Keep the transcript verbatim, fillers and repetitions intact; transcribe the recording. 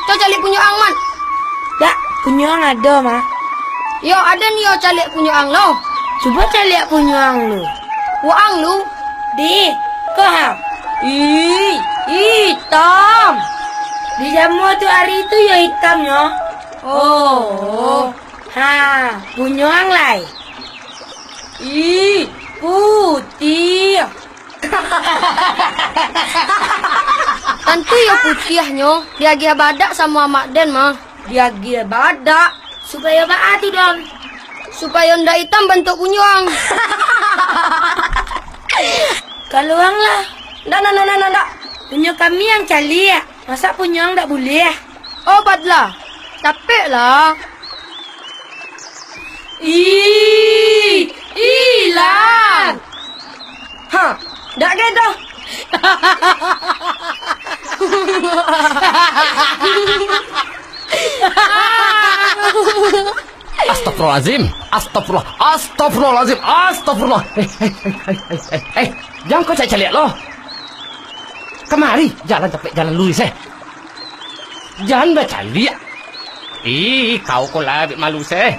Yo caliak punyo ang, Mat. Dak, punyo ang ado, mah. Yo, aden yo caliak punyo ang lo. Cubo caliak punyo ang lu. Waang lu. Di, ko ha. Ih, itam. Di jamuah tu ari tu yo itam nyo. Oh. Ha, punyo ang lai. Ih, putiah. Tantu yo putiahnyo, diagiah badak samo amak den mah. Diagiah badak? Supayo baa tu, Don? Supayo ndak itam bantuak punyo ang. Kalau ang lah. Ndak, ndak, ndak, ndak, ndak. Punyo kami ang caliak. Masa punyo ang ndak buliah? Obatlah. Capeklah. Ih, ilang. Ha, dak kedo. Astagfirullahalazim, astagfirullah, astagfirullahalazim, astagfirullah. Eh, eh, eh, eh, eh, eh, eh. Jan kau caliak-caliak lo. Kamari, jalan capek, jalan luruih, eh. Jan bacaliak. Ih, kau ko lah abih malu, eh.